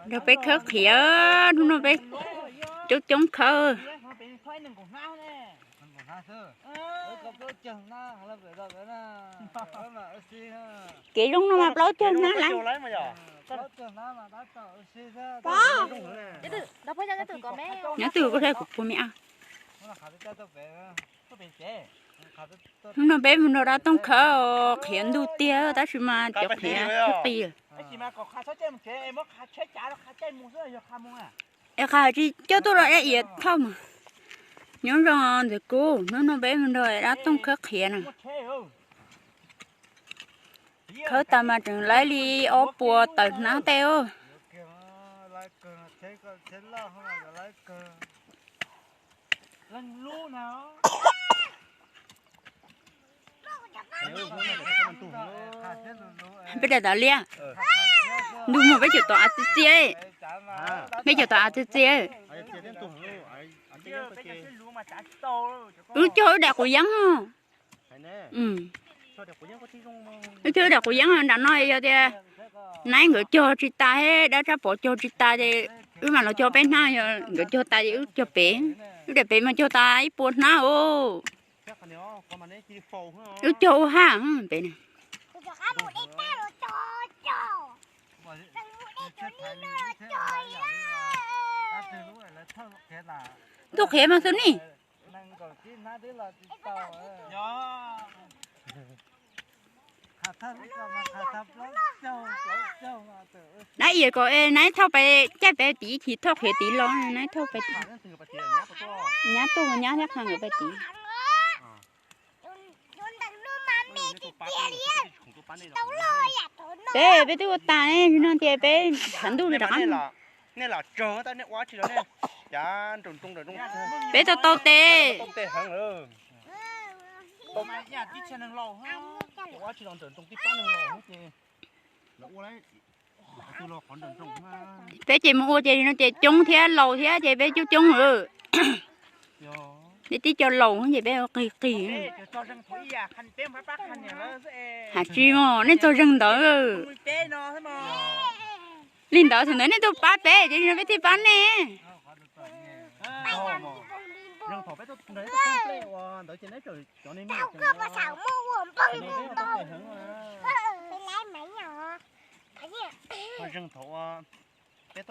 Nrog peb khawb qhiav, hnub no peb coob coob khawb. Kev zoo no mas plaub caug hnab lawm. Nyob twg kuv saib kuv puas me ab. Hnub no peb mus nrog dab tooj khawb, qhiav ntug tiag tab sis mas cov qhiav qis qis. Es qha tsis coj tuaj rau dab iav thauj mas. Nyob zoo ntxawm kuv, hnub no peb mus nrog dab tooj khawb qhiav na. Khawb tas mas tseem laib li ob puas tawm hnab tej os. Peb daim tav liab, ntuj muag peb caug tod av txi txiaj, peb caug tod av txi txiaj. Wb cog wb daim quav yeeb os. Wb cog wb daim quav yeeb nram no yog tias naib nkawd cog tsis tas, dab tsab pov cog tsis tas ces wb mam los cog peb hnab, yog nkawd cog tas ces wb cog pem. Wb daim pem mas cog tas ib puas hnab os. Wb cog ua haj pem na. Ntuj qhiav mas xwb ni. Dab iav kom naib thauj pais caij pais tid, thauj qhiav tid los, naib thauj pais tid. Nyab tuaj nyab thiab qha nkawd pais tid. Peb, peb twb ua tas no ces peb tshav ntuj rov qab. Peb tau tau tes. Peb ces mus ua ces no ces coob thiab laus thiab ces peb coob coob lawm. Peb tib co laus ces peb ua qig qig. Hais tsis mos, nej txog zeeg ntawd. Li ntawd thaum ntawd nej tuaj pab peb ces no peb thiaj pab nej. Zeeg thaum ua